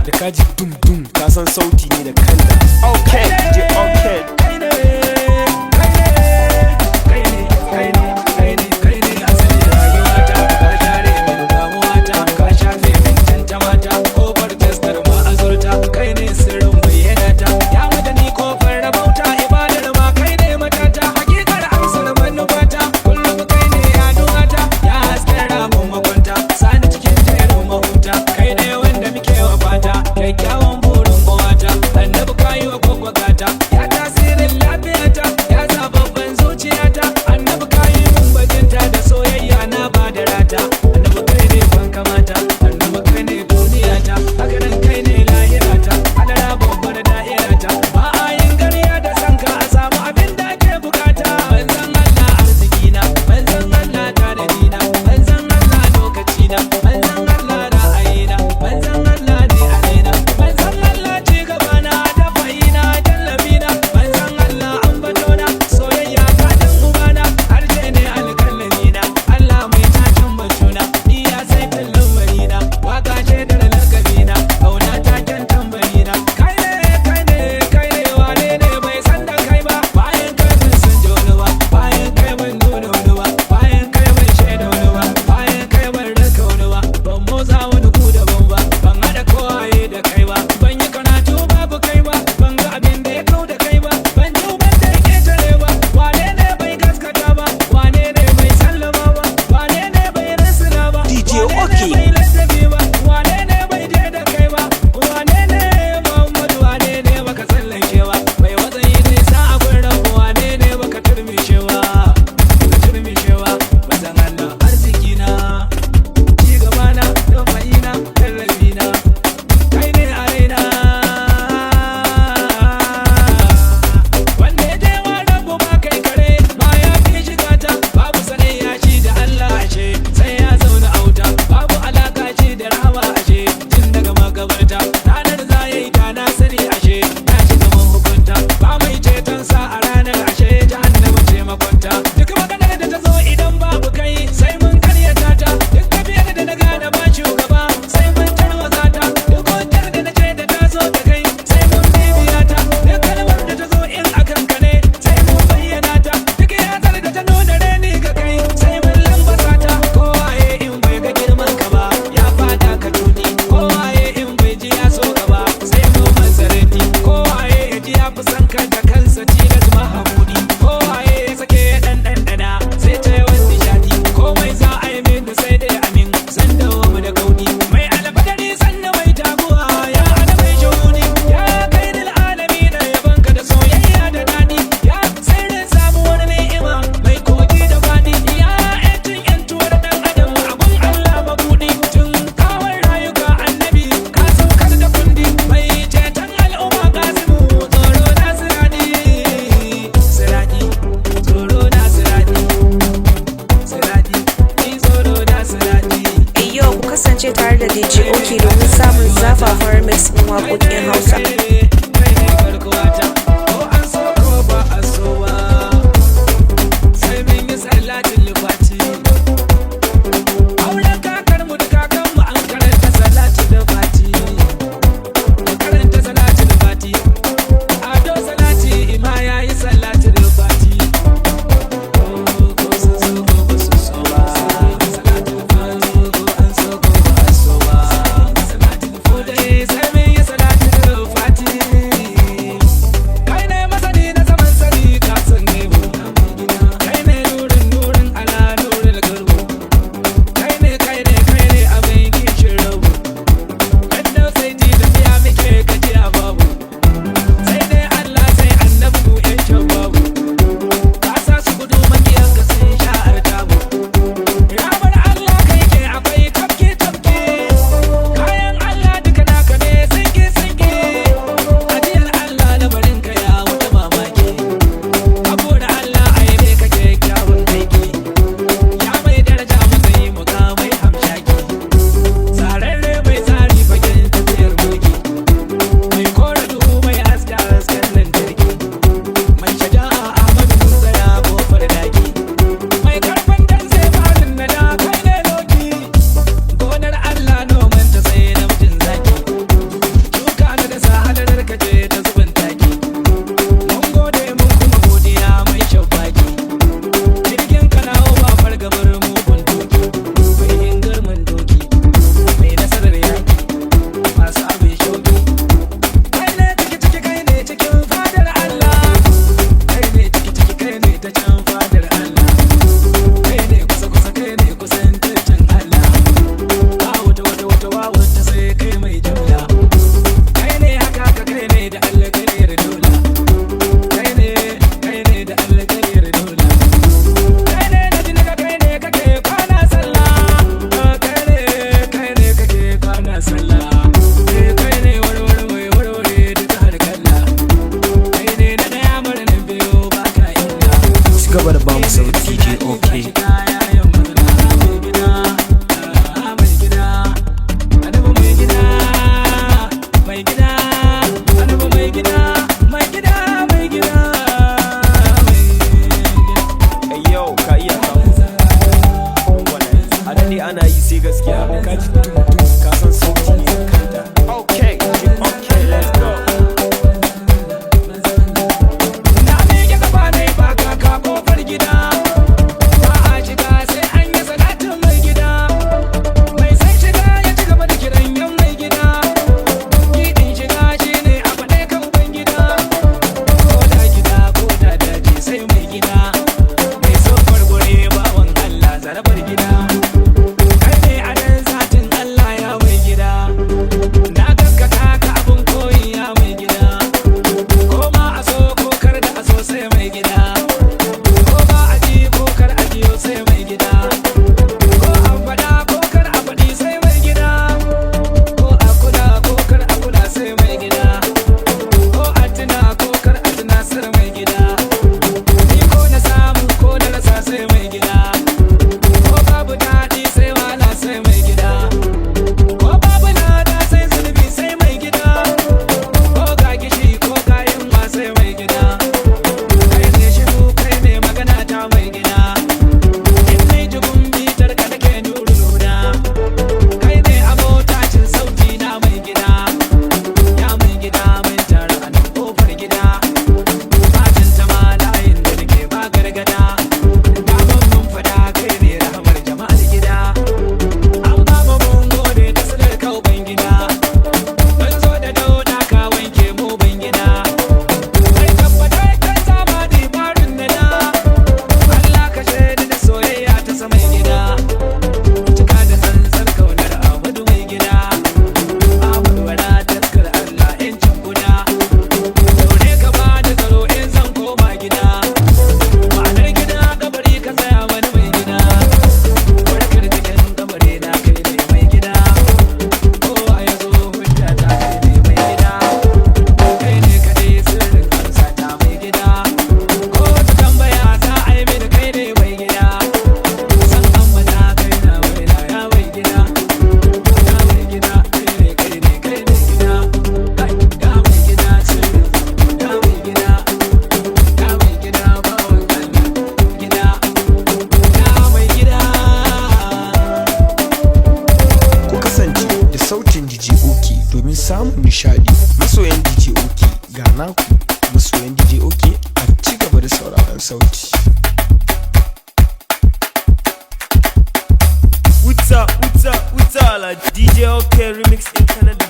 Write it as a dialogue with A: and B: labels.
A: Da kaji dum dum ka san sauti ne da kanda.
B: Okay, DJ Okay.
C: Kai ne, kai ne, kai ne, kai ne, kai ne, kai ne asalin rayuwata. Ka share min damuwata, ka shafe min tantamata, kofar taskar ma azurta, kai ne sirrin bayyanata. Ya madani kofar rabauta, ibadar ma kai ne matata, hakikar amsar manufata, kullum kai ne yaduwata, ya hasken ramin makwanta, sani cikin jerin mahuta, kai ne wanda muke wa fata, kyakkyawan burin uwata, annabi kayi wa gwaggwagata, ya tasirin lafiyata, ya zababban zuciyata, annabi kayi mun bajinta da soyayya na ba da rata, annabi kai ne ban kamata, annabi kai ne duniyata, haka nan kai ne lahirata, alara babbar da'irata, ba a yin ƙarya da sanka a samu abin da ake bukata. Manzon Allah arzikina, manzon Allah tanadina, manzon Allah lokacina, manzon Allah ra'ayina, manzon Allah ne a raina, manzon Allah ci gabana da fa'ina jallabina, manzon Allah ambatona, soyayya ta dan ubana, harshe ne alƙalamina, Allah mai tacin batuna, ni ya sai tallan waka ce da lakabina, kauna ta kyan tambarina. Kai ne, kai ne, kai ne, wane ne bai san da kai ba? Bayan kai ban san jona ba, bayan kai ban nuna wani ba, bayan kai ban shaida wani ba, bayan kai ban raka wani ba, ban motsa wani ku daban ba, ban haɗa kowaye da kai ba, ban yi karatu babu kai ba, ban ga abin da ya kau da kai ba, ban ji uban da ya ketare ba, wane ne bai gaskata ba, wane ne bai sallama ba, wane ne bai risina ba,
B: DJ
C: wane ne
B: Oki.
C: bai ladabi ba, wane ne bai je da kai ba, wane ne Muhammadu, wane ne baka tsallake ba, bai matsayi nisa a gurin rabu, wane ne baka turmishe ba, baka turmishe ba, manzon Allah arziki na, ci gabana, tafa'ina, tallafina, kai ne a raina. Wanda ya je wa rabu ma kai kare ma ya fi shiga ta, babu sanayya shi da Allah ashe sai ya zauna auta, babu alaka shi da rahama ashe tun daga makabarta, ranar za ya yi da na sani ashe ya shiga mahukunta, ba mai ceton sa a ranar ashe jahannama ce makwanta. Duk maganar da ta zo idan babu kai sai mun karyata ta, duk tafiyar da na gane ba shugaba sai mun tarwatsa ta, duk hujjar da na ce da ta zo da kai sai mun bibiya ta, duk kalmar da ta zo in akan ka ne sai mun bayyana ta, duk yatsar da ta nuna reni ga kai sai mun lambasa ta. Kowaye in bai ga girman ka ba ya fada ka tuni, kowaye in bai ji ya so ka ba sai mun masarati, kowaye ya ji ya fi san ka da kansa tilas mahamudi, kowaye ya sake ya dan dandana sai ta yawan nishadi, komai za a yi min sai dai amin san dawo da kauni, mai alfadari sannan mai taguwa ya ana mai shuhudi, ya kai lil alami da yabanka da soyayya da daɗi, ya sirrin samuwar ni'ima mai kogi da faɗi, ya yancin yantuwar ɗan adam abun Allah mabuɗi, tun kawar rayuka annabi ka saukar da kundi, mai ceton al'umma kasimu tsoro na siradi, siradi tsoro na siradi, siradi ni tsoro na siradi.
D: Yo, ku kasance tare da DJ Oki domin samun zafafan remix ɗin waƙoƙin Hausa.
C: Kai ne garkuwata, ko an so ko ba a so ba, sai mun yi salatin lufati. Auren kakarmu da kakanmu an karanta salatin lufati. Mu karanta salatin lufati. Ado salati ima ya yi salatin lufati. Ko sun so ko ba su so ba. Ko an so ko ba a so ba. Ko dai sai mun yi salatin lufati.
A: samun nishadi. Masoyan DJ Oki, ga naku. Masoyan DJ Oki, a ci gaba da sauraron sauti.
B: Uta, uta, uta, la DJ OK Remix in Canada.